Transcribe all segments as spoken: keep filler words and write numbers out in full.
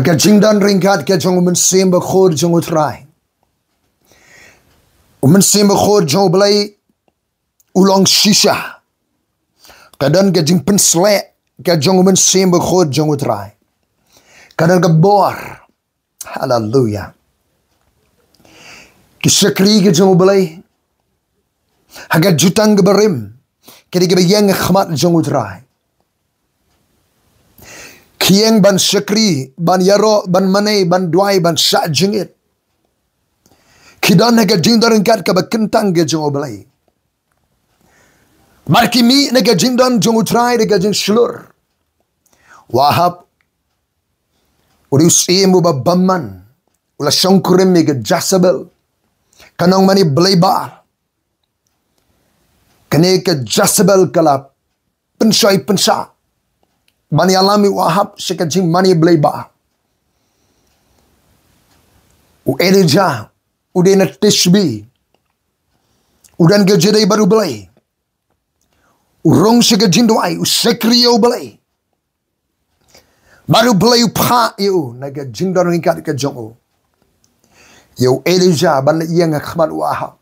Ka jingdon ryngkat ka jong u Mynsiem Bakhuid jong u Trai. U Mynsiem Bakhuid jong u Blei u long shisha. Ka don ka jingpynsleh ka jong u Mynsiem Bakhuid jong u Trai. Ka don ka bor. Haleluya. Ki shakri ki jong u Blei ha ka jutang kaba rim, ki dei kiba ïeng ha khmat jong u Trai. Ki ïeng ban shakri, ban ïaroh, ban mane, ban duwai, ban shah jingit. Ki don ha ka jingdon ryngkat kaba kyntang ka jong u Blei. Bad ki mih na ka jingdon jong u Trai da ka jingshlur. U Ahab u dei u syiem uba bymman, u la shongkurim ïa ka Jezebel, ka nongmane blei Baal. Kane ka Jezebel ka la pynshoi pynshah ban ïalam ïa u Ahab sha ka jingmane blei Baal. U Elijah u dei na Tishbe, u don ka jingïadei bad u Blei, u rung sha ka jingduwai, u shakri ïa u Blei. Bad u Blei u phah ïa u na ka jingdon ryngkat ka jong u, ïa u Elijah ban leit ïeng ha khmat u Ahab.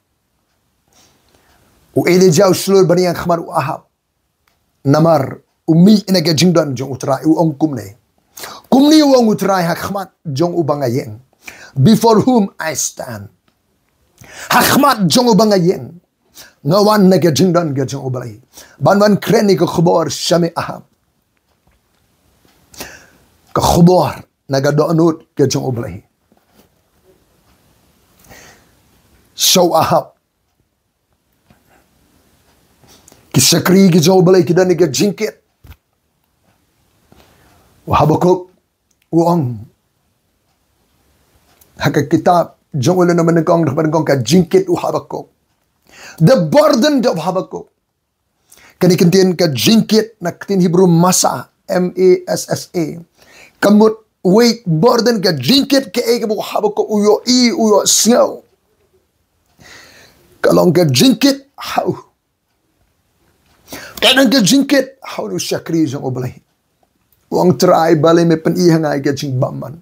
U Elijah u shlur ban ïeng ha khmat u Ahab. Namar u mih na ka jingdon jong u Trai, u ong kumne. Kumne u ong u Trai ha khmat jong uba nga ïeng. Before whom I stand. Ha khmat jong uba nga ïeng. Nga wan na ka jingdon ka jong u Blei ban wan kren ïa ka khubor sha me Ahab. Ka khubor na ka dohnud ka jong u Blei sha u Ahab. Ki shakri ki jong u Blei ki don ïa ka jingkit. U Habakuk u ong ha ka kitab jong u, lynnong ba nyngkong, dkhot ba nyngkong, ka jingkit u Habakuk. The burden of Habakuk. Kane ka ktien ka jingkit na ka ktien Hebrew massa, M A S S A. Ka mut weight, burden, ka jingkit kaei kaba u Habakuk u ïohi, u ïohsngew. Ka long ka jingkit ha u. Ka don ka jingkit ha u shakri jong u Blei. U ong Trai, balei me pyni ha nga ïa ka jingbymman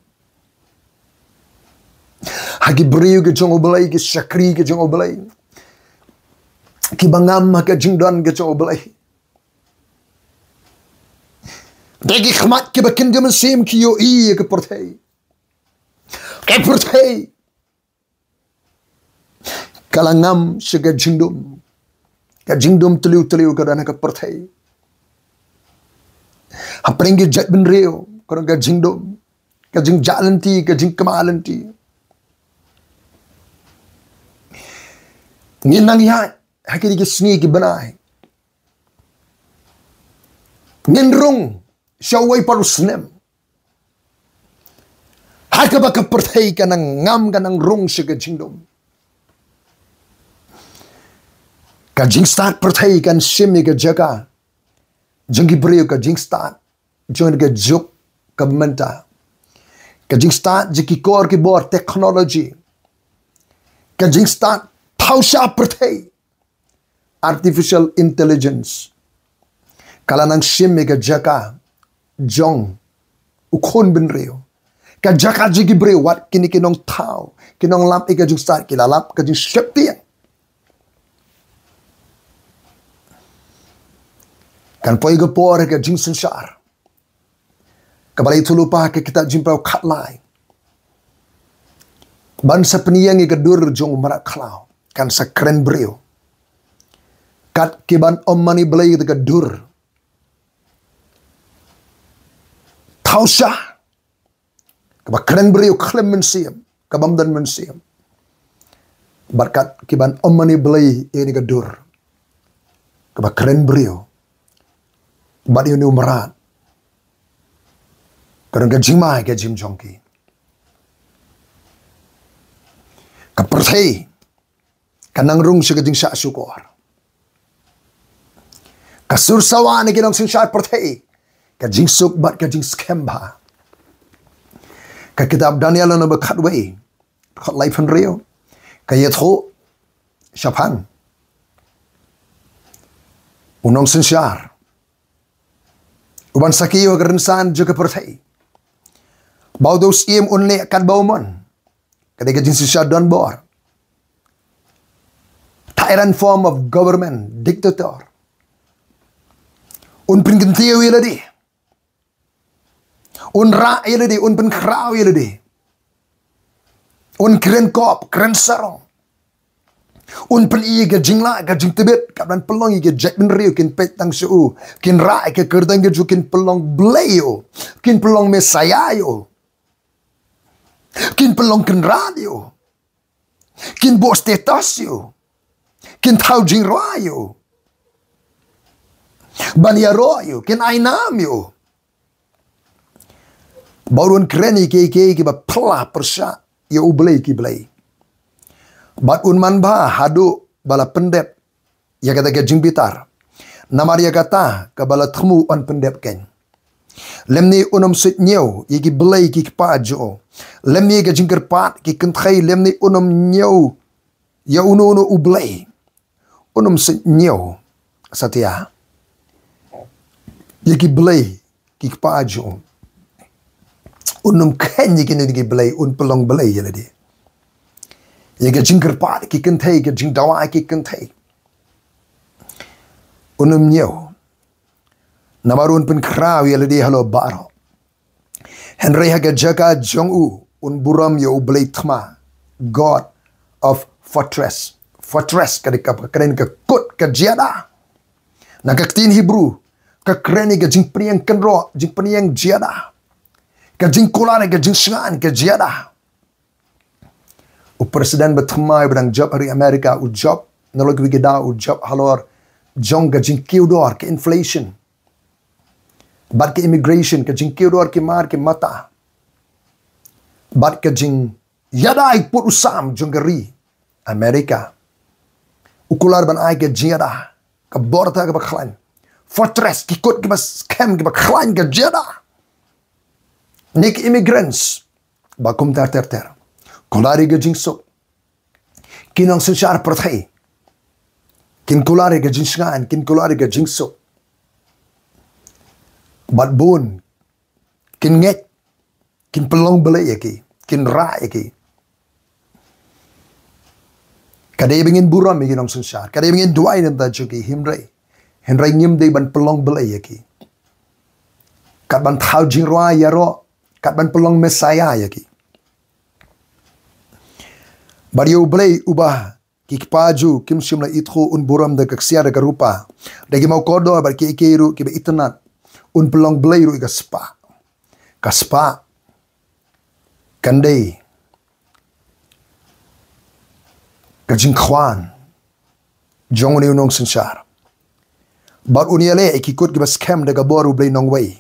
ha ki briew ki jong u Blei, ki shakri ki jong u Blei, kiba ngam ha ka jingdon ka jong u Blei. Da ki khmat kiba kynja mynsiem ki ïohi ïa ka pyrthei. Ka pyrthei ka la ngam sha ka jingdum. Ka jingdum tliw tliw ka don ha ka pyrthei. Hapdeng ki jaitbynriew ka don ka jingdum, ka jingjah lynti, ka jingkma lynti. Ngin nang ïaid ha kine ki sngi ki bnai, ngin rung sha uwei pat u snem. Ha kaba ka pyrthei ka nang ngam, ka nang rung sha ka jingdum. Ka jingstad pyrthei kan shim ïa ka jaka jong ki briew, ka jingstad jong ka juk ka mynta, ka jingstad jong ki kor ki bor technology, ka jingstad thaw sha pyrthei, artificial intelligence, ka la nang shim ïa ka jaka jong u khun bynriew. Ka jaka jong ki briew, wat kine ki nongthaw, ki nonglap ïa ka jingstad, ki la lap ka jingsheptieng. Kan poi ka por ka jingsynshar kaba la ïathuhlypa ha ka kitab Jingpynpaw khatlai, ban sa pynïeng ïa ka dur jong u mrad khlaw, kan sa kren briew. Kat ki ban ym mane Blei ïa ka dur thaw sha, kaba kren briew khlem mynsiem, kaba ym don mynsiem. Bad kat ki ban ym mane Blei ïa kane ka dur, kaba kren briew bad ïa une u mrad, ka don ka jingma ha ka jingim jong ki. Ka pyrthei ka nang rung sha ka jingshah shukor. Ka sur sawa na ki nongsynshar pyrthei, ka jingsuk bad ka jingskhem bha. Ka kitab Daniel lynnong ba khatwei, dkhot laiphew hynriew, ka ïathuh shaphang u nongsynshar uban sa kiew ha ka rynsan jong ka pyrthei. Ba uto u syiem un leh katba u mon. Ka dei ka jingshisha donbor. Tyrant form of government, dictator. Un pynkyntiew ïa lade. Un rah ïa lade, un pynkhraw ïa lade. Un kren kop, kren sarong. Un pyni ïa ka jinglah, ka jingtbit, katba pynlong ïa ka jaitbynriew kin peit tang sha u, kin rah ïa ka kyrdan ka jong u, kin pynlong blei ïa u, kin pynlong Messiah ïa u, kin pynlong kynrad ïa u, kin buh status ïa u, kin thaw jingrwai ïa u, ban ïaroh ïa u, kin ai nam ïa u. Bad un kren ïa kiei kiei kiba phylla pyrshah ïa U Blei ki blei. Bad un manbha haduh ba la pyndep ïa kata ka jingbitar. Namar ïa kata kaba la thmu yn pyndep keiñ. Lymne un ym suidñiew ïa ki blei ki kpa jong u. Lymne ïa ka jingkyrpad ki kynthei, lymne un ym ñiew ïa uno uno u blei. Un ym suidñiew satia ïa ki blei ki kpa jong u. Un ym kheiñ ïa kine ki blei, un pynlong blei ïa lade. Ïa ka jingkyrpad ki kynthei, ka jingdawa ki kynthei. Un ym ñiew. Namar un pynkhraw ïa lade halor baroh. Hynrei ha ka jaka jong u un burom ïa U Blei thma, God of fortress. Fortress ka dei ka, ka dei ka kut ka jingïada. Na ka ktien Hebru ka kren ïa ka jingpynïeng kynroh, jingpynïeng jingïada. Ka jingkular, ka jingshngaiñ ka jingïada. U president ba thymmai ba dang jop ha ri America u jop, na lok wiki da u jop halor jong ka jingkiew dor, ka inflation. Bad ka immigration, ka jingkiew dor ki mar ki mata. Bad ka jingïada ïa pud u sam jong ka ri America. U kular ban ai ka jingïada, ka bor ta kaba khlaiñ. Fortress, ki kut kiba skhem kiba khlaiñ ka jingïada. Ne ki immigrants ba kumta ter ter. Kular ïa ka jingsuk. Ki nongsynshar pyrthei kin kular ïa ka jingshngaiñ, kin kular ïa ka jingsuk. Bad bun kin ngeit, kin pynlong blei ïa ki, kin rah ïa ki. Ka dei ba ngin burom ïa ki nongsynshar, ka dei ba ngin duwai na ka bynta jong ki, hynrei, hynrei ngim dei ban pynlong blei ïa ki. Kat ban thaw jingrwai ïaroh, kat ban pynlong Messiah ïa ki. Bad ïa U Blei uba ki kpa jong u kim shym la ithuh un burom da ka ksiar da ka rupa, da ki mawkordor bad kiei kiei ruh kiba itynnad. Un pynlong blei ruh ïa ka spah. Ka spah kan dei ka jingkhwan jong une u nongsynshar. Bad un ïaleh ïa ki kut kiba skhem da ka bor U Blei nongwei.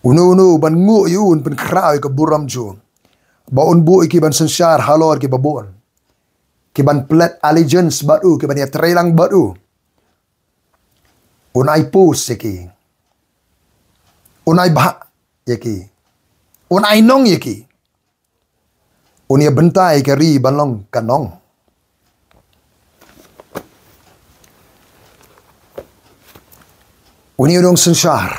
Uno uno ban nguh ïa u un pynkhraw ïa ka burom jong u. Ba un buh ïa ki ban synshar halor kiba bun. Ki ban pledge allegiance bad u, ki ban ïatreilang bad u. Un ai post ïa ki. Un ai bhah ïa ki. Un ai nong ïa ki. Un ïa bynta ïa ka ri ban long ka nong. Une u nongsynshar.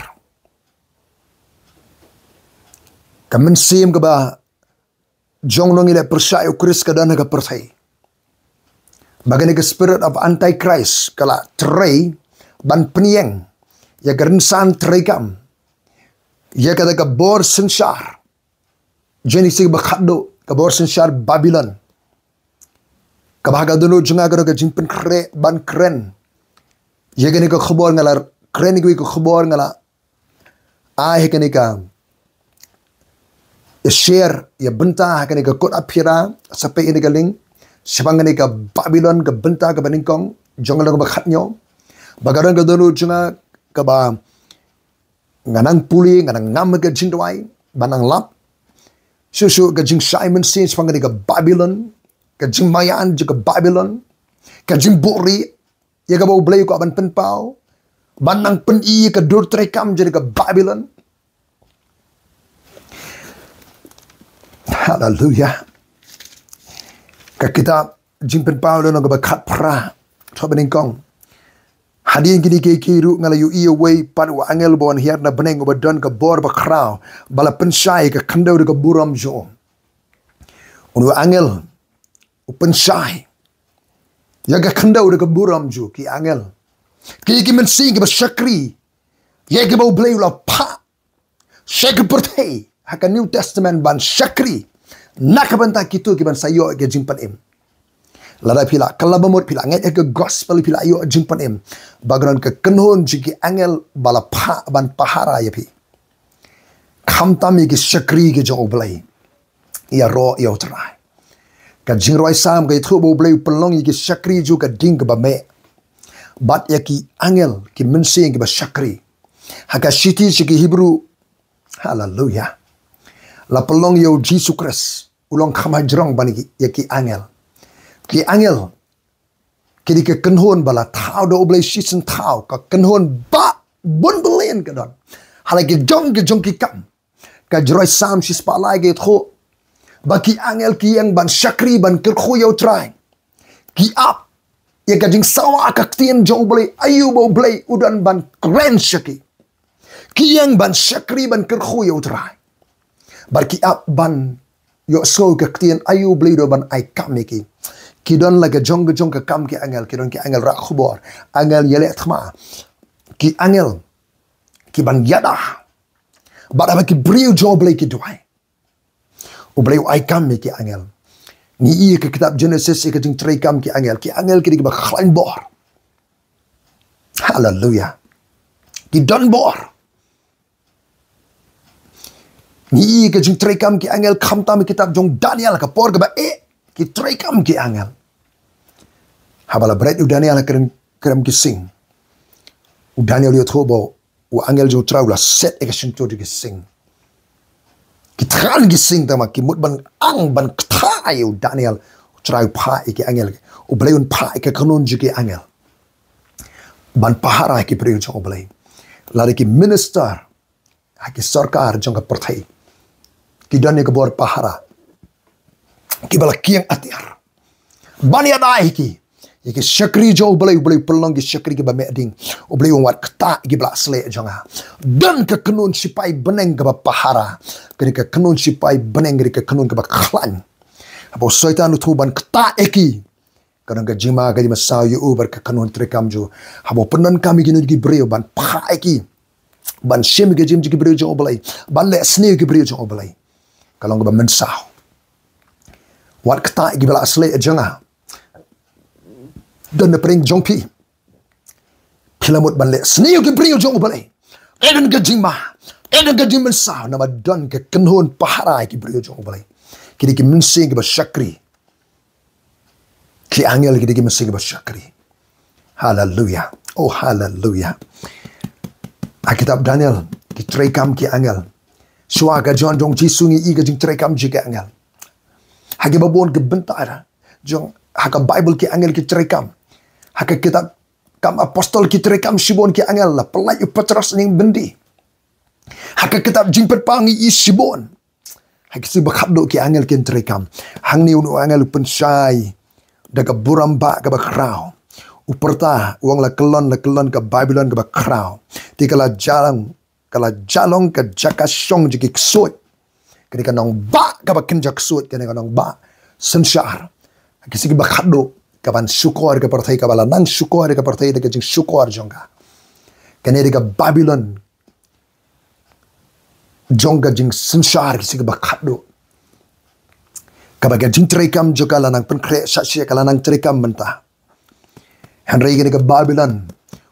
Ka mynsiem kaba jong u nongïaleh pyrshah ïa U Khrist ka don ha ka pyrthei. Ba kane ka spirit of antichrist ka la trei ban pynïeng ïa ka rynsan treikam. Ïa kata ka bor synshar. Genesis ba khatduh, ka bor synshar Babilon. Kaba ha ka dohnud jong nga ka don ka jingpynkhreh ban kren ïa kane ka khubor, nga la kren ïa ka khubor, nga la ai ha kane ka, ïa share, ïa bynta ha kane ka kut aphira, sa peit ïa kane ka link shaphang kane ka Babilon, ka bynta kaba nyngkong jong ka lynnong ba khathynñiew. Ba ka don ka dohnud jong nga kaba nga nang pule, nga nang ngam ha ka jingduwai, ba nang lap shuh shuh ka jingshai mynsiem shaphang kane ka Babilon, ka jingmaïan jong ka Babilon, ka jingbuhrieh ïa kaba U Blei u kwah ban pynpaw, ban nang pyni ïa ka dur treikam jong ka Babilon. Haleluya. Ka kitab Jingpynpaw lynnong kaba khatphra, dkhot ba nyngkong. Hadien kine kiei kiei ruh nga la ïohi ïa uwei pat u angel uba wan hiar na bneng uba don ka bor bakhraw, ba la pynshai ïa ka khyndew da ka burom jong u. Une u angel u pynshai ïa ka khyndew da ka burom jong u. Ki angel, ki, ki mynsiem kiba shakri ïa kiba U Blei u la phah sha ka pyrthei ha ka New Testament ban shakri na ka bynta kito kiban sa ïoh ïa ka jingpynim. Lada phi la kylla ba mut, phi la ngeit ïa ka gospel, phi la ïoh jingpynim, ba ka don ka kynhun jong ki angel ba la phah ban pahara ïa phi. Khamtam ïa ki shakri ki jong U Blei, ïaroh ïa U Trai. Ka jingrwai Salm ka ïathuh ba U Blei u pynlong ïa ki shakri jong u ka ding kaba meh, bad ïa ki angel, ki mynsiem kiba shakri. Ha ka shithi sha ki Hebru, haleluya, la pynlong ïa U Jisu Khrist u long kham hajrong ban ïa ki, ïa ki angel. Ki angel ki dei ka kynhun ba la thaw da U Blei shisien thaw, ka kynhun ba bun byllion ka don. Ha la ki jong ki jong ki kam, ka jingrwai Salm shispah lai ka ïathuh ba ki angel ki ïeng ban shakri, ban kyrkhu ïa U Trai. Ki ap ïa ka jingsawa ka ktien jong U Blei, aïu ba U Blei u don ban kren sha ki. Ki ïeng ban shakri, ban kyrkhu ïa U Trai. Bad ki ap ban ïohsngew ka ktien, aïu U Blei u don ban ai kam ïa ki. Ki don la ka jong ka jong ka kam ki angel, ki don ki angel rah khubor, angel ïaleh thma, ki angel kiban ïada. Bad haba ki briew jong U Blei ki duwai, U Blei u ai kam ïa ki angel. Ngi ïohi ha ka kitab Genesis ïa ka jingtrei kam ki angel. Ki angel ki dei kiba khlaiñ bor. Haleluya. Ki don bor. Ngi ïohi ha ka jingtrei kam ki angel khamtam ha ka kitab jong u Daniel, ka por kaba eh ki trei kam ki angel. Haba la bret u Daniel ha ka krem, krem ki sing, u Daniel u ïathuh ba u angel jong U Trai u la set ïa ka shyntur jong ki sing. Ki thngan ki sing tang ba ki mut ban ang, ban kthah ïa u Daniel. U Trai u phah ïa ki angel, U Blei un phah ïa ka kynhun jong ki angel ban pahara ïa ki briew jong U Blei. Lada ki minister ha ki sorkar jong ka pyrthei ki don ïa ka bor pahara, kiba la kieng atiar ban ïada ïa ki, ïa ki shakri jong U Blei, U Blei u pynlong ki shakri kiba meh ding. U Blei u ong, wat ktah ïa kiba la sleh jong nga. Don ka kynhun shipai bneng kaba pahara. Kane ka kynhun shipai bneng, kane ka kynhun kaba khlaiñ. Haba u Soitan u thuh ban ktah ïa ki, ka don ka jingma, ka jingmynsaw ïa u bad ka kynhun treikam jong u. Haba u pyndonkam ïa kine ki briew ban phah ïa ki, ban shim ïa ka jingim jong ki briew jong U Blei, ban leh sniew ïa ki briew jong U Blei, ka long kaba mynsaw. Wat ktah ïa kiba la sleh jong nga. Don na pdeng jong phi, phi la mut ban leh sniew ïa ki briew jong U Blei. Ka don ka jingma, ka don ka jingmynsaw, namar don ka kynhun pahara ïa ki briew jong U Blei. Ki dei ki mynsiem kiba shakri. Ki angel ki dei ki mynsiem kiba shakri. Haleluya. Oh, haleluya. Ha kitab Daniel, ki treikam ki angel. Shuwa ka jan jong U Jisu ngi ïohi ka jingtreikam jong ki angel. Ha kiba bun ki bynta jong, ha ka Baibl ki angel ki treikam. Ha ka kitab Kam Apostol ki treikam shibun ki angel, la pyllait u Petros ha ïing byndi. Ha ka kitab Jingpynpaw ngi ïohi shibun ha ki sngi ba khatduh ki angel kin treikam. Hangne une u angel u pynshai da ka burom bah kaba khraw. U pyrta, u ong, la kyllon, la kyllon ka Babilon kaba khraw. Te ka la jah long, ka la jah long ka jaka shong jong ki ksuid. Kane ka nongbah kaba kynja ksuid, kane ka nongbah synshar. Ha ki sngi ba khatduh, kaban shukor ka pyrthei, kaba la nang shukor ka pyrthei da ka jingshukor jong ka. Kane dei ka Babilon jong ka jingsynshar ki sngi ba khatduh, kaba ka jingtreikam jong ka la nang pynkhreh shah shi, ka la nang treikam mynta. Hynrei kane ka Babilon,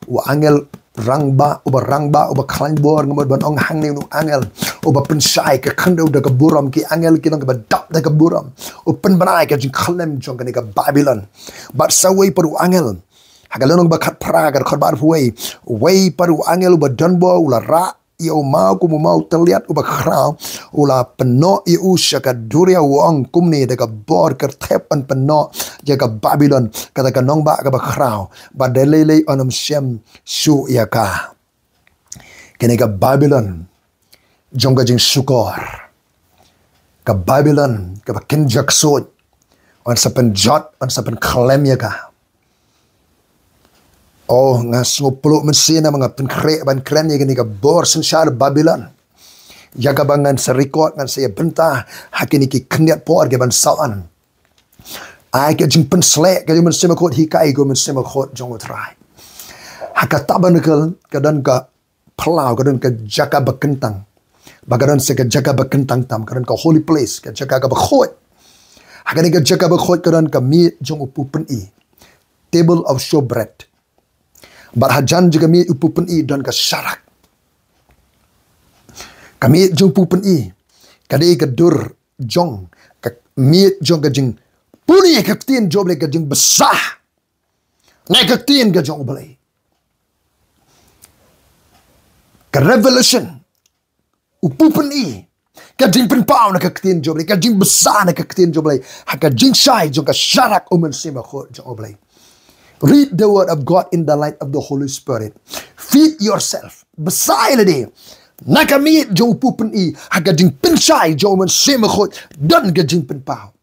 u angel rangbah, uba rangbah, uba khlaiñ bor, nga mut ban ong hangne, une u angel uba pynshai ka khyndew da ka burom, ki angel ki long kiba dap da ka burom, u pynbna ïa ka jingkhyllem jong kane ka Babilon. Bad sa uwei pat u angel, ha ka lynnong ba khatphra, ka dkhot ba arphew wei, uwei pat u angel uba don bor u la rah ïa u maw kum u maw tylliat uba khraw, u la pynnoh ïa u sha ka duriaw, u ong kumne, da ka bor kyrthep yn pynnoh ïa ka Babilon, kata ka nongbah kaba khraw, ba da lei lei un ym shem shuh ïa ka. Kane ka Babilon jong ka jingshukor, ka Babilon kaba kynja ksuid, un sa pynjot, un sa pynkhyllem ïa ka. Oh, nga sngewpluh mynsiem namar nga pynkhreh ban kren ïa kane ka bor synshar Babilon. Ïa kaba ngan sa record, ngan sa ïa bynta ha kine ki khyndiat por ki ban saw an. Ai ka jingpynsleh ka jong u Mynsiem Bakhuid, hikai ka u Mynsiem Bakhuid jong u Trai. Ha ka tabernacle ka don ka phyllaw, ka don ka jaka ba kyntang. Ba ka don sa ka jaka ba kyntang tam, ka don ka holy place, ka jaka kaba khuid. Ha kane ka jaka ba khuid ka don ka miej jong u pynpyni, table of showbread. Bad hajan jong ka miej u pynpyni don ka sharak. Ka miej jong u pynpyni ka dei ka dur jong, ka miej jong ka jingpyni ka ktien jong U Blei, ka jingbsa na ka ktien ka jong U Blei. Ka revelation u pynpyni, ka jingpynpaw na ka ktien jong U Blei, ka jingbsa na ka ktien jong U Blei, ha ka jingshai jong ka sharak u Mynsiem Bakhuid jong U Blei. Read the word of God in the light of the Holy Spirit. Feed yourself. Bsa ïa lade na ka miej jong u pynpyni, ha ka jingpynshai jong u Mynsiem Bakhuid don ka jingpynpaw.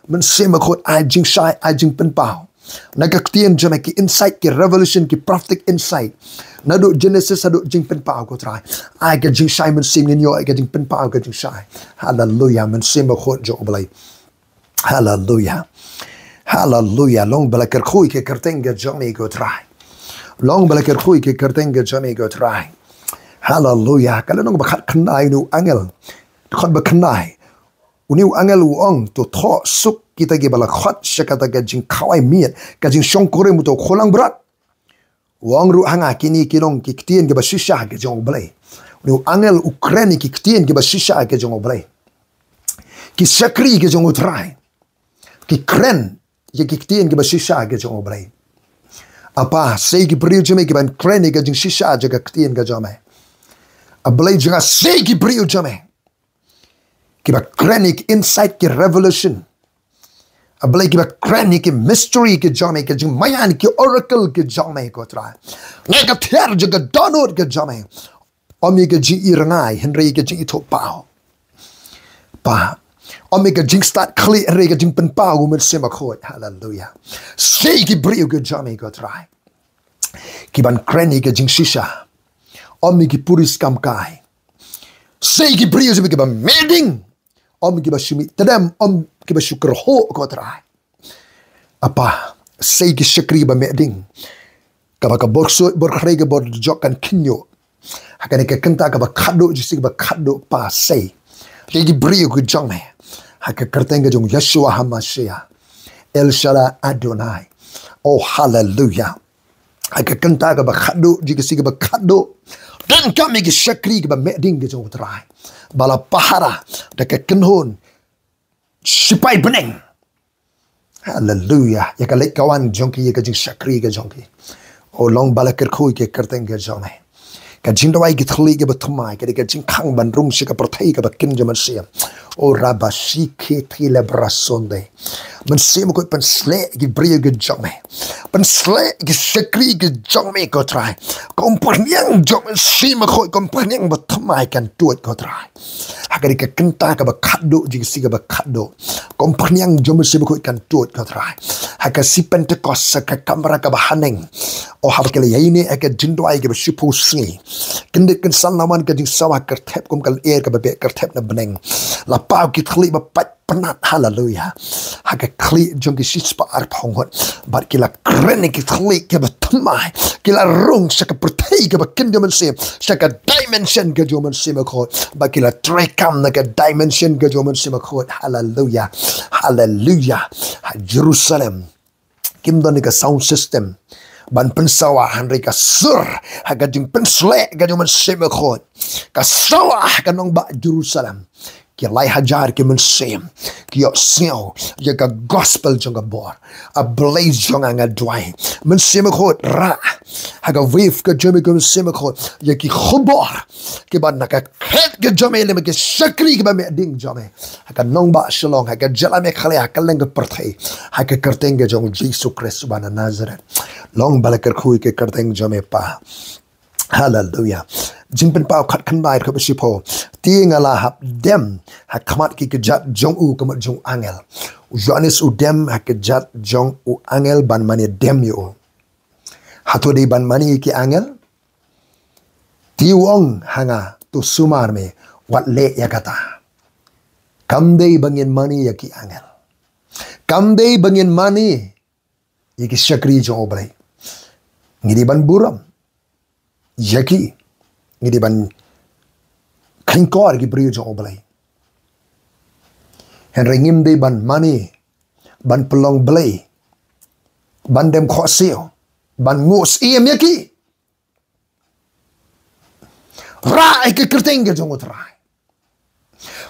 Mynsiem Bakhuid ai jingshai, ai jingpynpaw na ka ktien jong me, ki insight, ki revelation, ki prophetic insight. Naduh Genesis haduh Jingpynpaw ko Trai. Ai ka jingshai mynsiem, ngin ïoh ai ka jingpynpaw, ka jingshai. Haleluya, Mynsiem Bakhuid jong U Blei. Haleluya. Haleluya. Long ba la kyrkhu ïa ka kyrteng ka jong me ko Trai. Long ba la kyrkhu ïa ka kyrteng ka jong me ko Trai. Haleluya. Ka lynnong ba khatkhyndai, une u angel, dkhot ba khyndai. Une u angel u ong, to thoh suk kita kiba la khot sha kata ka jingkhawai miej, ka jingshongkurim uta u khunlangbrot. U ong ruh ha nga, kine ki long ki ktien kiba shisha ki jong U Blei. Une u angel u kren ïa ki ktien kiba shisha ki jong U Blei. Ki shakri ki jong U Trai ki kren ïa ki ktien kiba shisha ki jong U Blei. Apa, sei ki briew jong me kiban kren ïa ka jingshisha jong ka ktien ka jong me. A Blei jong nga, sei ki briew jong me kiba kren ïa ki insight, ki revelation. A Blei, kiba kren ïa ki mystery ki jong me, ki jingmaïan, ki oracle ki jong me ko Trai. Na ka thiar jong ka dohnud ka jong me, ym ïa ka jingïarngai hynrei ïa ka jingithuhpaw. Pa, ym ïa ka jingstad khlieh hynrei ïa ka jingpynpaw u Mynsiem Bakhuid. Haleluya. Sei ki briew ki jong me ko Trai kiban kren ïa ka jingshisha. Ym ïa ki puri skam kai. Sei ki briew jong me kiba meh ding, ym kiba shu mih tdem, ym kiba shu kyrhuh ko Trai. Apa, sei ki shakri ba meh ding, kaba ka bor ksuid, bor khrei, ka bor jok kan khynñiuh. Ha kane ka kynta kaba khadduh, jingïaseng kaba khadduh, Pa, sei. Sei ki briew ki jong me, ha ka kyrteng ka jong Yeshua HaMashiach, El Shaddai Adonai. Oh, haleluya. Ha ka kynta kaba khadduh, jingïaseng kaba khadduh, donkam ïa ki shakri kiba meh ding ki jong u Trai, ba la pahara da ka kynhun shipai bneng. Haleluya. Ïa ka leit ka wan jong ki, ïa ka jingshakri ka jong ki. Oh, long ba la kyrkhu ïa ka kyrteng ka jong me. Ka jingduwai ki thylliej kiba thymmai ka dei ka jingkhang ban rung sha ka pyrthei kaba kin jong u Mynsiem. Oh, Rabba Shikhe Thile Brasonde. Mynsiem Bakhuid, pynshlei ki briew ki jong me. Pynshlei ki shakri ki jong me ko Trai. Ka umphniang jong u Mynsiem Bakhuid, ka umphniang ba thymmai kan tuid ko Trai. Ha kane ka kynta kaba khadduh, jingïaseng kaba khadduh, ka umphniang jong u Mynsiem Bakhuid kan tuid ko Trai. Ha ka sngi Pentekost, ha ka kamra kaba haneng, oh, haba ki la ïaineh ha ka jingduwai kaba shiphew sngi, kyndit kynsan la wan ka jingsawa kyrthep kum ka lyer kaba beh kyrthep na bneng. La paw ki thylliej ba pait pnat, haleluya, ha ka khlieh jong ki shispah arphew ngut. Bad ki la kren ïa ki thylliej kiba thymmai, ki la rung sha ka pyrthei kaba kin jong u Mynsiem, sha ka dimension ka jong u Mynsiem Bakhuid. Bad ki la treikam na ka dimension ka jong u Mynsiem Bakhuid. Haleluya. Haleluya. Ha Jerusalem kim don ïa ka sound system ban pynsawa, hynrei ka sur ha ka jingpynshlei ka jong u Mynsiem Bakhuid, ka sawa ha ka nongbah Jerusalem. Ki lai hajar ki mynsiem ki ïohsngew ïa ka gospel jong ka bor. A Blei jong nga, nga duwai, Mynsiem Bakhuid, rah ha ka wave ka jong me ko Mynsiem Bakhuid ïa ki khubor kiba na ka khet ka jong me lem bad ki shakri kiba meh ding jong me, ha ka nongbah Shillong, ha ka jylla Meghalaya, ha kylleng ka pyrthei, ha ka kyrteng ka jong u Jisu Khrist uba na Nazareth. Long ba la kyrkhu ïa ka kyrteng jong me, Pa. Haleluya. Jingpynpaw khatkhyndai, dkhot ba shiphew. Te nga la hap dem ha khmat ki kjat jong u, ka mut jong u angel. U Ïoannis u dem ha kjat jong u angel ban mane dem ïa u. Hato dei ban mane ïa ki angel? Te u ong ha nga, to sumar me, wat leh ïa kata. Kam dei ba ngin mane ïa ki angel. Kam dei ba ngin mane ïa ki shakri jong U Blei. Ngi dei ban burom ïa ki. Ngi dei ban khlaiñ kor ïa ki briew jong U Blei. Hynrei ngim dei ban mane, ban pynlong blei, ban dem khohsiew, ban nguh syiem ïa ki. Rah ïa ki kyrteng ka jong U Trai.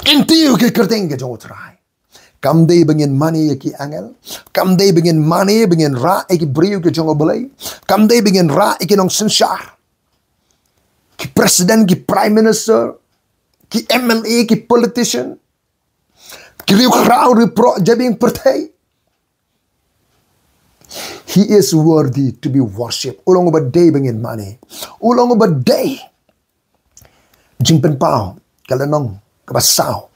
Kyntiew ïa ki kyrteng ka jong U Trai. Kam dei ba ngin mane ïa ki angel. Kam dei ba ngin mane, ba ngin rah ïa ki briew ka jong U Blei. Kam dei ba ngin rah ïa ki nongsynshar, ki president, ki prime minister, ki M L A, ki politician, ki riewkhraw riewproh jabieng pyrthei. He is worthy to be worshipped. U long uba dei ba ngin mane. U long uba dei. Jingpynpaw, ka lynnong kaba saw,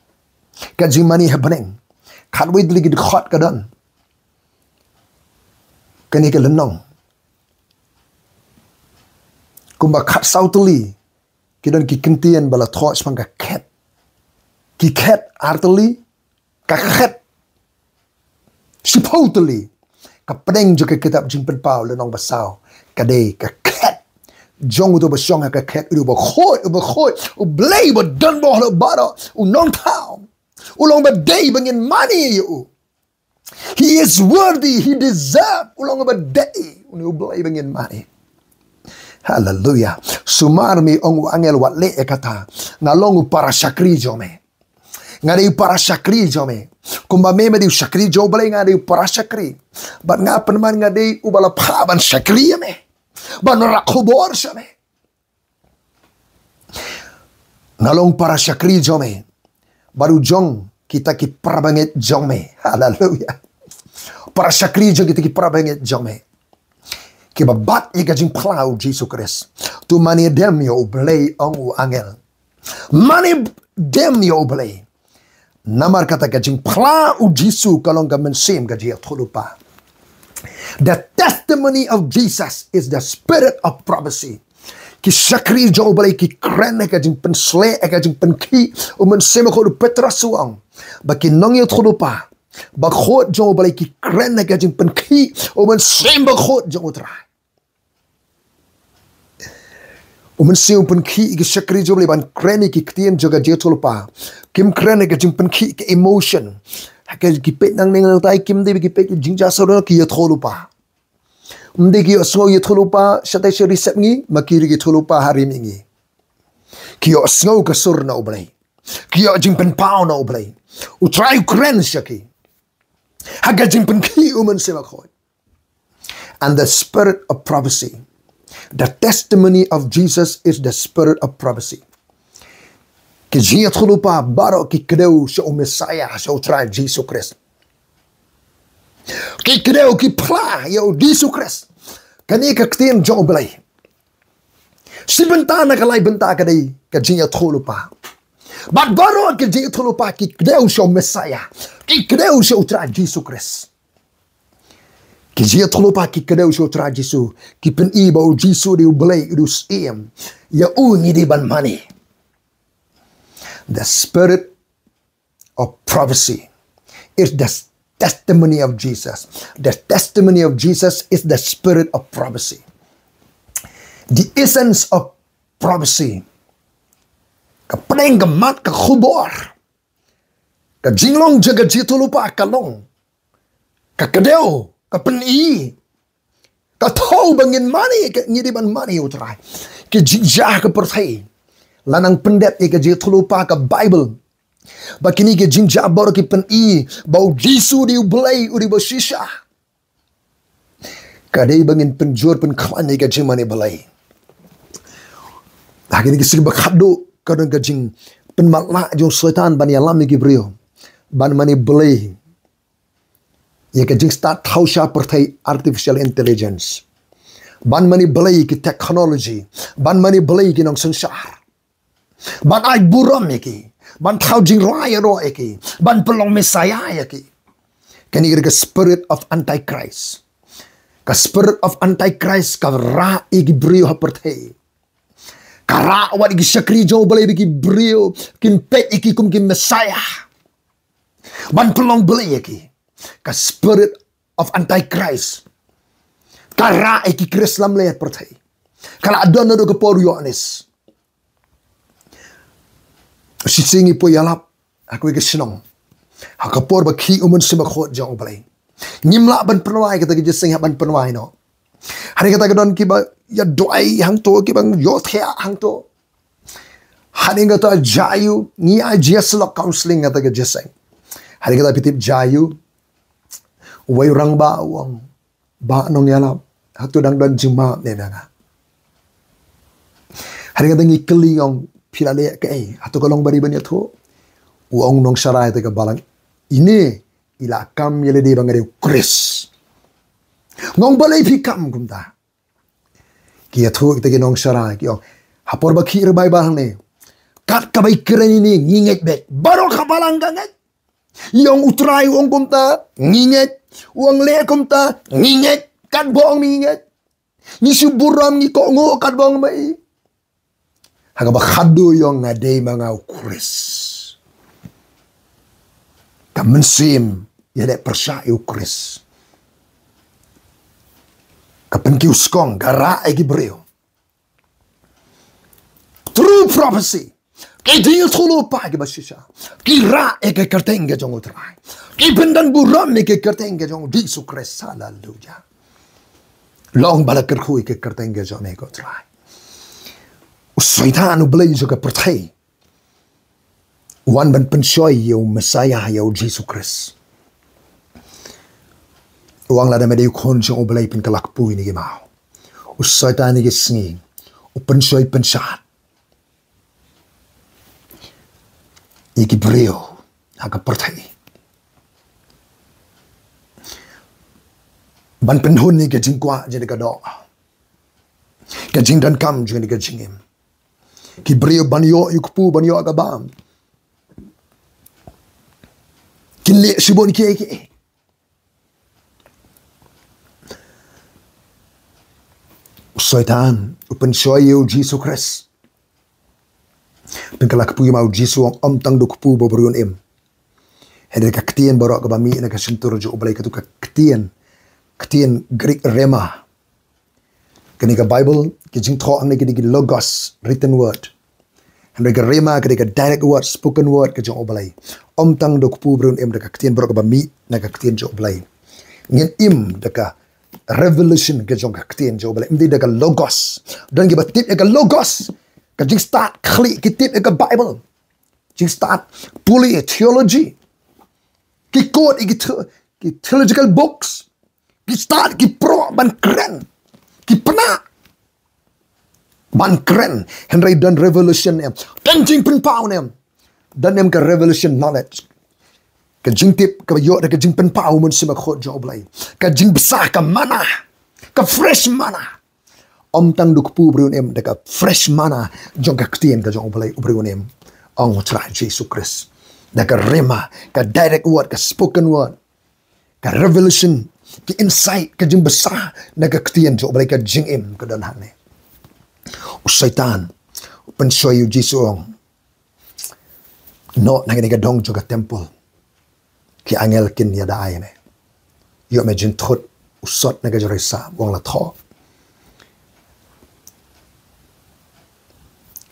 ka jingmane ha bneng. Khatwei tylli ki dkhot ka don kane ka lynnong. Kumba khatsaw tylli ki don ki ktien ba la thoh shaphang ka khet. Ki khet ar tylli, ka khet shiphew tylli. Ka pdeng jong ka kitab Jingpynpaw lynnong ba saw, ka dei ka khet jong uto ba shong ha ka khet, uba khuid, uba khuid, U Blei ba don bor baroh, U Nongthaw. U long ba dei ba ngin mane ïa u. He is worthy, he deserve. U long ba dei, une U Blei ba ngin mane. Haleluya. Sumar me, ong u angel, wat leh ïa kata. Nga long u para shakri jong me. Nga dei u para shakri jong me. Kumba me me dei u shakri jong U Blei, nga dei u para shakri. Bad nga pynman nga dei uba la phah ban shakri ïa me, ban wanrah khubor sha me. Nga long para shakri jong me. Bad u jong kita ki parabangeit jong me. Haleluya. Para shakri jong kita ki parabangeit jong me, kiba bat ïa ka jingphla U Jisu Khrist. To mane dem ïa U Blei, ong u angel. Mane dem ïa U Blei. Namar kata ka jingphla U Jisu ka long ka mynsiem ka jingïathuhlypa. The testimony of Jesus is the spirit of prophecy. Ki shakri jong U Blei ki kren ïa ka jingpynsleh, ïa ka jingpynkhih. U Mynsiem Bakhuid, u Petros u ong ba ki nongïathuhlypa bakhuid jong U Blei ki kren ïa ka jingpynkhih U Mynsiem Bakhuid jong U Trai. U Mynsiem u pynkhih ïa ki shakri jong U Blei ban kren ïa ki ktien jong ka jingïathuhlypa. Kim kren ïa ka jingpynkhih ka emotion. Ha ki, ki peit nangne nangtai, kim dei ba ki peit ki jingjia sawdong, ki ïathuhlypa. Ym dei ki ïohsngew ïathuhlypa shatai sha ri sepngi, ma ki ruh ki ïathuhlypa ha ri mihngi. Ki ïohsngew ka sur na U Blei. Ki ïoh jingpynpaw na U Blei. U Trai u kren sha ki ha ka jingpynkhih U Mynsiem Bakhuid. And the spirit of prophecy. The testimony of Jesus is the spirit of prophecy. Ki jingïathuhlypa baroh ki kdew sha u Messiah, sha U Trai Jisu Khrist. Ki kdew, ki phla ïa U Jisu Khrist. Kane ka ktien jong U Blei. Shi bynta na ka lai bynta ka dei ka jingïathuhlypa. Bad baroh ki jingïathuhlypa ki kdew sha u Messiah, ki kdew sha U Trai Jisu Khrist. Ki jingïathuhlypa ki kdew sha U Trai Jisu, ki pyni ba U Jisu u dei U Blei, u dei u Syiem. Ïa u ngi dei ban mane. The spirit of prophecy is the testimony of Jesus. The testimony of Jesus is the spirit of prophecy. The essence of prophecy. Ka pdeng, ka mat, ka khubor, ka jinglong jong ka jingïathuhlypa ka long, ka kdew, ka pyni, ka thew ba ngin mane, ka, ngi dei ban mane ïa U Trai. Ki jingjia ka pyrthei la nang pyndep ïa ka jingïathuhlypa ka Baibl. Ba kine ki jingjia baroh ki pyni ba U Jisu u dei U Blei, u dei uba shisha. Ka dei ba ngin pynjur pynkhlaiñ ïa ka jingmane Blei. Ha kine ki sngi ba khatduh ka don ka jingpynmatlah jong u Soitan ban ïalam ïa ki briew ban mane blei ïa ka jingstad thaw sha pyrthei, artificial intelligence. Ban mane blei ïa ki technology, ban mane blei ïa ki nongsynshar. Ban ai burom ïa ki, ban thaw jingrwai ïaroh ïa ki, ban pynlong Messiah ïa ki. Kane ka dei ka spirit of Antichrist. Ka spirit of Antichrist ka rah ïa ki briew ha pyrthei. Ka rah wat ïa ki shakri jong U Blei ba ki briew kin peit ïa ki kum ki Messiah. Ban pynlong Blei ïa ki. Ka spirit of Antichrist ka rah ïa ki Khrist lamler pyrthei. Ka la don naduh ka por u Ïoannis. Shisien ngi poi ïalap ha kawei ka shnong ha ka por ba khih u Mynsiem Bakhuid jong U Blei. Ngim lah ban pynwai kata ka jingïaseng hap ban pynwai noh. Hangne kata ka don kiba ïa duwai hangto, kiba ïohthiah hangto. Hangne kata jia aiu, ngi ai jingïasyllok, counseling, kata ka jingïaseng. Hangne kata phi tip jia aiu, uwei u rangbah u ong, Bah Nongïalap, hato dang don jingmap ne ïa nga? Hangne kata ngi kylli, ong, phi la leh kaei, hato ka long ba dei ban ïathuh? U ong u nongsharai te ka balang, ine i la kam ïa lade ba nga dei u Khrist. Nga ong, balei phi kam kumta? Ki ïathuh kita ki nongsharai, ki ong, ha por ba khih revival hangne, kat kaba i kren ine ngi ngeit beit. Baroh ka balang ka ngeit. I ong U Trai u ong kumta, ngi ngeit. U ong leh kumta, ngi ngeit. Katba ong ngi ngeit. Ngi shu burom, ngi kohnguh katba ong ma i. Ha kaba khadduh i ong, nga dei ma nga u Khrist. Ka mynsiem ïaleh pyrshah ïa u Khrist. Ka pynkiew skong, ka rah ïa ki briew. True prophecy. Ki jingïathuhlypa kiba shisha. Ki rah ïa ka kyrteng ka jong U Trai. Ki pyndonburom ïa ka kyrteng ka jong U Jisu Khrist. Haleluya. Long ba la kyrkhu ïa ka kyrteng ka jong me, ko Trai. U Soitan, u blei jong ka pyrthei, u wan ban pynshoi ïa u Messiah, ïa U Jisu Khrist. U ong lada me dei u khun jong U Blei, pynkylla kpu ïa kine ki maw. U Soitan ïa ki sngi u pynshoi pynshad ïa ki briew ha ka pyrthei ban pynhun ïa ka jingkwah jong kane ka doh, ka jingdonkam jong kane ka jingim. Ki briew ban ïoh ïa u kpu, ban ïoh ka bam. Kin leh shibun kiei kiei. U Soitan u pynshoi ïa U Jisu Khrist. Pynkylla kpu ïa ma, U Jisu u ong, ym tang da u kpu ba u briew un im. Hynrei ka ktien baroh kaba mih na ka shyntur jong U Blei, katu ka ktien, ktien Greek rhema. Kane ka Bible, ki jingthoh hangne ki dei ki logos, written word. Hynrei ka rhema ka dei ka direct word, spoken word ka jong U Blei. Ym tang da u kpu u briew un im, da ka ktien baroh kaba mih na ka ktien jong U Blei. Ngin im da ka revelation ka jong ka ktien jong U Blei. Ym dei da ka logos. Don kiba tip ïa ka logos, ka jingstad khlieh, ki tip ïa ka Bible. Jingstad pule theology. Ki quote ïa ki the-, ki theological books. Ki stad, ki proh ban kren. Ki pynah ban kren. Hynrei don revelation ne em? Don jingpynpaw ne em? Don ne em ka revelation knowledge? Ka jingtip kaba ïoh da ka jingpynpaw u Mynsiem Bakhuid jong U Blei. Ka jingbsa, ka manna. Ka fresh manna. Ym tang da u kpu u briew un im, da ka fresh manna jong ka ktien ka jong U Blei u briew un im. Ong U Trai Jisu Khrist. Da ka rhema, ka direct word, ka spoken word. Ka revelation, ka insight, ka jingbsa na ka ktien jong U Blei, ka jingim ka don hangne. U Soitan u pynshoi ïa U Jisu, u ong, noh na kane ka dong jong ka temple. Ki angel kin ïada ïa me. Ïoh me jingthut u sot na ka jong U Trai, sa u ong la thoh.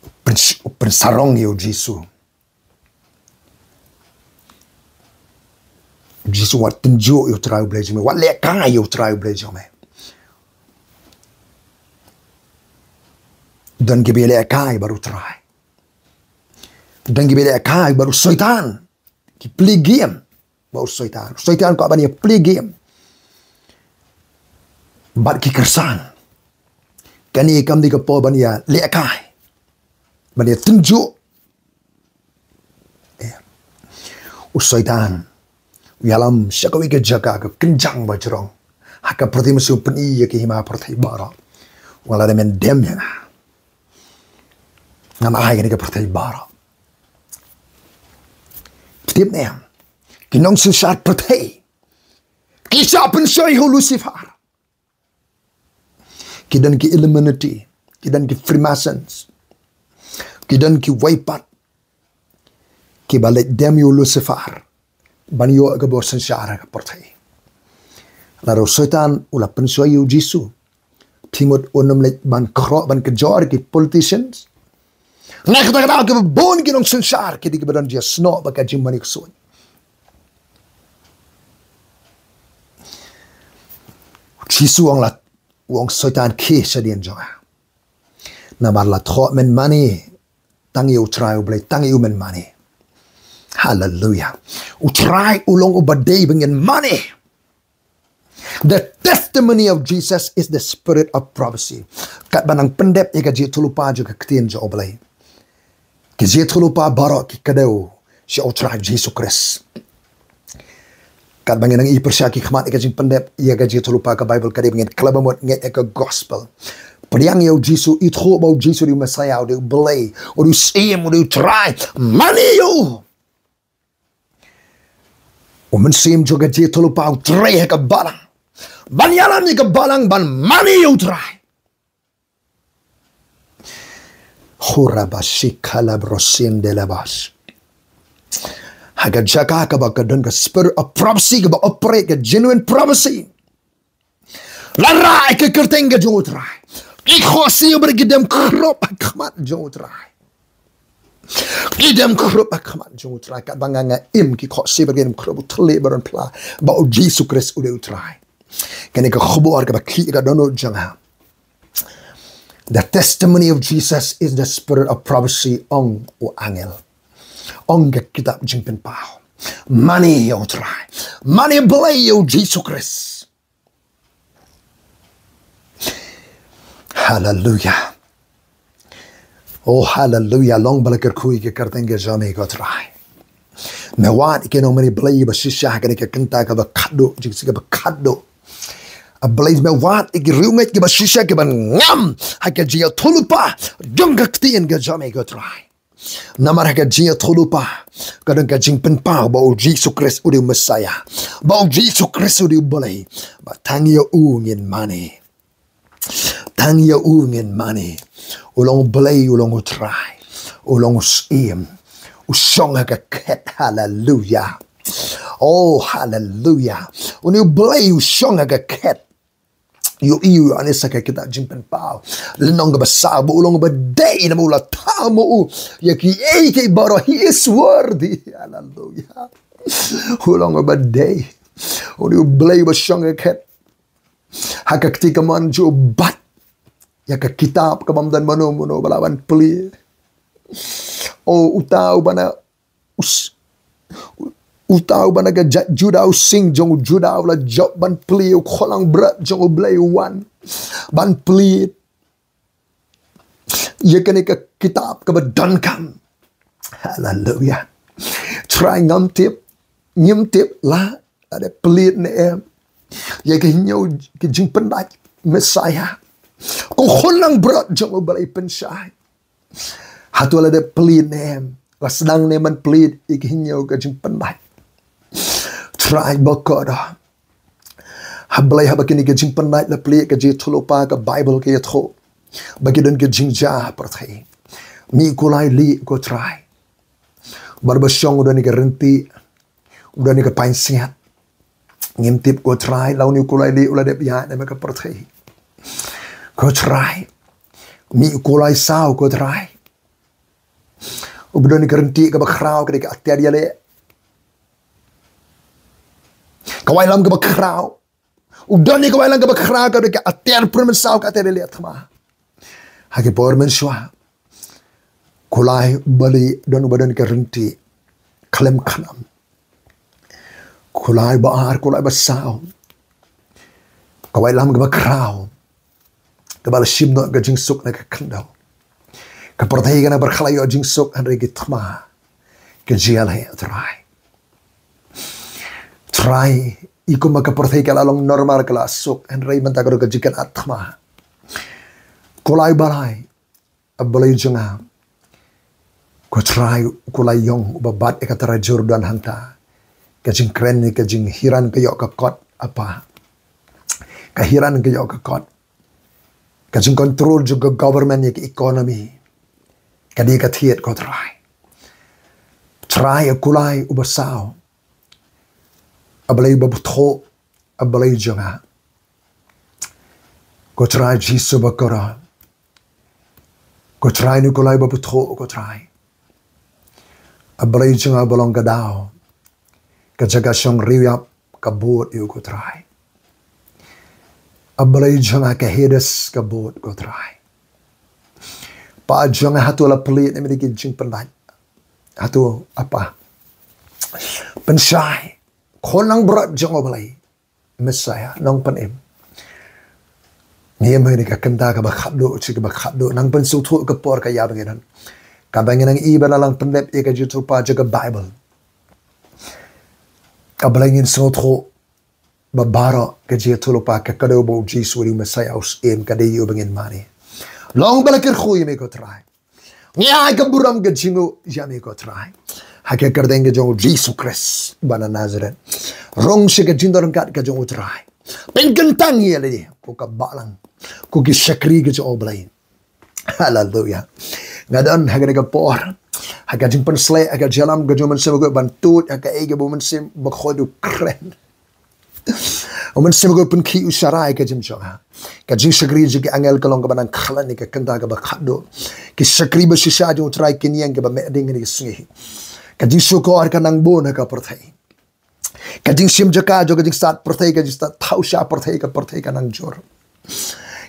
U pyn-, u pynsarong ïa U Jisu. U Jisu, wat tynjuh ïa U Trai U Blei jong me, wat lehkai ïa U Trai U Blei jong me. Don kiba lehkai bad U Trai. Don kiba lehkai bad u Soitan. Ki play game bad u Soitan. U Soitan kwah ban ïa play game bad ki kyrsan. Kane kam dei ka por ban ïa lehkai, ban ïa tynjuh. Eh. U Soitan u ïalam sha kawei ka jaka ka kynjang bajrong ha ka pyrthei, mynsiem, u pyni ïa ka hima pyrthei baroh. U ong lada men dem ïa nga, ngan ai kane ka pyrthei baroh. Tip ne em? Ki nongsynshar pyrthei ki shah pynshoi ha u Lucifer. Ki don ki Illuminati, ki don ki Freemasons, ki don ki wei pat kiba leit dem ïa u Lucifer ban ïoh ka bor synshar ha ka pyrthei. Lada u Soitan u la pynshoi ïa u Jisu, phi mut un ym leit ban khroh ban kjor ki politicians? Na kata ka daw kiba bun ki nongsynshar ki dei kiba don jingsnoh bad ka jingmane ksuid. Jisu u ong la, u ong Soitan, khie shadien jong nga. Namar la thoh men mane tang ïa u Trai U Blei, tang ïa u men mane. Haleluia. U Trai u long uba dei ba ngin mane. The testimony of Jesus is the spirit of prophecy. Katba nang pyndep ïa ka jingïathuhlypa jong ka ktien jong U Blei, ka jingïathuhlypa baroh ki kdew sha U Trai Jisu Khrist. Katba ngin nang ïohi pyrshah ki khmat ïa ka jingpyndep ïa ka jingïathuhlypa ka Baibl, ka dei ba ngin khlem mut ngeit ïa ka gospel. Pdiang ïa u Jisu, ithuh ba u Jisu u dei u Messiah, u dei U Blei, u dei u Syiem, u dei U Trai. Mane ïa u. U Mynsiem jong ka jingïathuhlypa u trei ha ka balang ban ïalam ïa ka balang ban mane ïa U Trai. Hurabashi kalabroshin delabash. Ha ka jaka kaba ka don ka spirit of prophecy, kaba operate ka genuine prophecy. La rah ïa ka kyrteng ka jong U Trai. Ki khohsiew bad ki dem khrup ha khmat jong U Trai. Ki dem khrup ha khmat jong U Trai. Katba nga nga im, ki khohsiew bad ki dem khrup, u thylliej ba don phla ba u Jisu Khrist u dei U Trai. Kane ka khubor kaba khih ka dohnud jong nga. The testimony of Jesus is the spirit of prophecy, ong u angel. Ong ka kitab Jingpynpaw. Mane ïa U Trai. Mane Blei ïa u Jisu Khrist. Haleluia. Oh, haleluia. Long ba la kyrkhu ïa ka kyrteng ka jong me ko Trai. Me wad ïa ki nongmane Blei ba shisha ha kane ka kynta kaba khatduh, jingsuk kaba khatduh. A Blei, me wad ïa ki riewngeit kiba shisha kiban ngam ha ka jingïathuhlypa jong ka ktien ka jong me ko Trai. Namar ha ka jingïathuhlypa ka don ka jingpynpaw ba u Jisu Khrist u dei u Messiah, ba u Jisu Khrist u dei U Blei, ba tang ïa u ngin mane. Tang ïa u ngin mane. U long U Blei, u long U Trai, u long u Syiem, u shong ha ka khet. Haleluia. Oh, haleluia. Une U Blei u shong ha ka khet. Ïohi ïa u Ïoannis ha ka kitab Jingpynpaw lynnong kaba saw ba u long uba dei, namar u la thaw ma u ïa kiei kiei baroh. He is worthy. Haleluia. U long uba dei. Une U Blei uba shong ha ka khet. Ha ka kti kamon jong u bat ïa ka kitab kaba ym don mano mano ba lah ban plie. O uta uba na u s-, u-, uta uba na ka jait Juda, u sing jong u Juda u la jop ban plie, u khun langbrot jong U Blei u wan ban plie ïa kane ka kitab kaba donkam. Haleluia. Trai, ngam tip, ngim tip la la dep plie ne em ïa ka hynñiew ka jingpyndait Messiah. Ko khun langbrot jong U Blei pynshai. Hato la dep plie ne em, la sdang ne em ban plie ïa ka hynñiew ka jingpyndait? Trai ba kordor. Ha Blei, haba kine ki jingpyndait la plie, ka jingïathuhlypa ka Baibl ka ïathuh ba ki don ki jingjia ha pyrthei. Mih kulai lieh ko Trai. Bad ba shong u don ïa ka ryntieh, u don ïa ka pansngiat. Ngim tip ko Trai, la une u kulai lieh u la dep ïaid ne em ha ka pyrthei. Ko Trai, mih kulai saw ko Trai. Uba don ïa ka ryntieh kaba khraw ka dei ka atiar ïaleh. Ka wailam kaba khraw. U don ïa ka wailam kaba khraw ka dei ka atiar pyrmynsaw, ka atiar ïaleh thma. Ha ki por mynshuwa, kulai ba lieh don uba don ïa ka ryntieh khlem khnam. Kulai ba ar, kulai ba saw, ka wailam kaba khraw kaba la shim noh ka jingsuk na ka khyndew. Ka pyrthei ka nang pyrkhat la ïoh jingsuk, hynrei ki thma ki jia leh, Trai. Trai, i kumba ka pyrthei ka la long normal, ka la suk, hynrei mynta ka don ka jingkynad thma. Kulai ba lai, A Blei jong nga, ko Trai, ko la ïong uba bat ïa ka tara Jordan hangta. Ka jingkren, ka jinghiran ka ïoh ka kot, Apa. Ka hiran ka ïoh ka kot. Ka jingcontrol jong ka government ïa ka economy ka dei ka thied, ko Trai. Trai, A Kulai uba saw, A Blei uba bthuh, A Blei jong nga. Ko Trai Jisu ba kyrkhu, ko Trai, A Kulai uba bthuh, ko Trai. A Blei jong nga ba long ka daw, ka jaka shong riewïap ka bud ïa u, ko Trai. A Blei jong nga, ka Hades ka bud, ko Trai. Pa jong nga, hato la plie na mynta ki jingpynlait? Hato, Apa, pynshai, khun nang bret jong U Blei, Messiah, Nongpynim. Ngi ïa mynta ka kynta kaba khatduh, shi kaba khatduh, nang pynsngewthuh ka por ka ïa ba ngi don. Kaba ngi nang ïa ba la lang pyndep ïa ka jingïathuhlypa jong ka Bible. Kaba la ngin sngewthuh ba baroh ka jingïathuhlypa ka kdew ba u Jisu u dei u Messiah, u Syiem, ka dei ïa u ba ngin mane. Long ba la kyrkhu ïa me, ko Trai. Ngi ai ka burom ka jingïeit ïa me, ko Trai, ha ka kyrteng ka jong u Jisu Khrist ba na Nazareth. Rung sha ka jingdon ryngkat ka jong u Trai. Pynkyntang ïa lade, ko ka balang, ko ki shakri ka jong U Blei. Haleluya. Nga don ha kane ka por ha ka jingpynshlei ha ka jingïalam ka jong u Mynsiem Bakhuid ban tuid ha kaei kaba u Mynsiem Bakhuid u kren. U Mynsiem Bakhuid u pynkhih, u sharai ka jingim jong nga. Ka jingshakri jong ki angel ka long kaba nang khlaiñ ha ka kynta kaba khatduh. Ki shakri ba shisha jong u Trai kin ïeng kiba meh ding ha kine ki sngi. Ka jingshukor ka nang bun ha ka pyrthei. Ka jingshim jaka jong ka jingstad pyrthei, ka jingstad thaw sha pyrthei, ka pyrthei ka nang jur.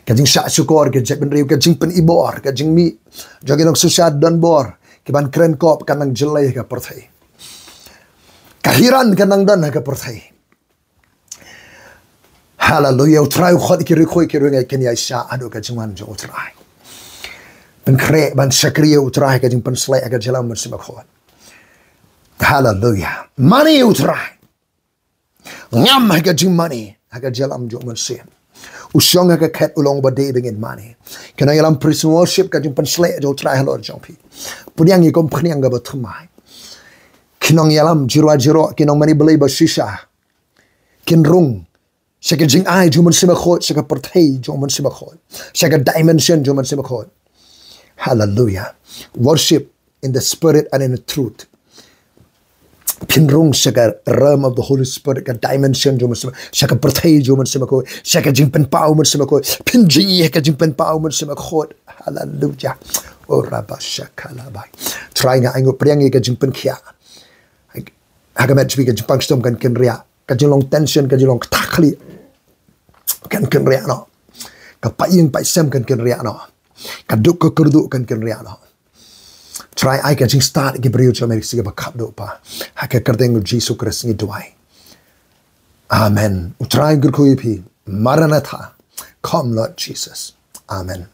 Ka jingshah shukor, ka jaitbynriew, ka jingpynibor, ka jingmih jong ki nongsynshar donbor, ki ban kren kop, ka nang jyllei ha ka pyrthei. Ka hiran ka nang don ha ka pyrthei. Haleluya. U Trai u khot ïa ki riewkhuid, ki riewngeit kin ïaishah haduh ka jingwan jong u Trai. Pynkhreh ban shakri ïa u Trai ha ka jingpynshlei ha ka jingïalam u Mynsiem Bakhuid. Haleluya. Mane ïa u Trai. Ngam ha ka jingmane ha ka jingïalam jong u Mynsiem. U shong ha ka khet, u long ba dei ba ngin mane. Ki nongïalam praise and worship, ka jingpynshlei jong u Trai halor jong phi. Pdiang ïa ka umphniang kaba thymmai. Ki nongïalam jyrwa jyrwa, ki nongmane Blei ba shisha, kin rung sha ka jingai jong u Mynsiem Bakhuid, sha ka pyrthei jong u Mynsiem Bakhuid, sha ka dimension jong u Mynsiem Bakhuid. Haleluya. Worship in the spirit and in the truth. Phin rung sha ka realm of the Holy Spirit, ka dimension jong u Mynsiem, sha ka pyrthei jong u Mynsiem Bakhuid, sha ka jingpynpaw u Mynsiem Bakhuid. Phin jngi ha ka jingpynpaw u Mynsiem Bakhuid. Haleluya. O rabba shakalabai. Trai, nga ainguh, pdiang ïa ka jingpynkhiah. Ha ka met jong phi ka jingpang shitom kan kynriah. Ka jinglong tension, ka jinglong kata khlieh kan kynriah noh. Ka pait ïing pait sem kan kynriah noh. Ka duk ka kyrduh kan kynriah noh. Trai, ai ka jingstad ïa ki briew jong me ha ka sngi kaba khatduh, Pa. Ha ka kyrteng u Jisu Khrist ngi duwai. Amen. U Trai un kyrkhu ïa phi. Maranatha. Come, Lord Jesus. Amen.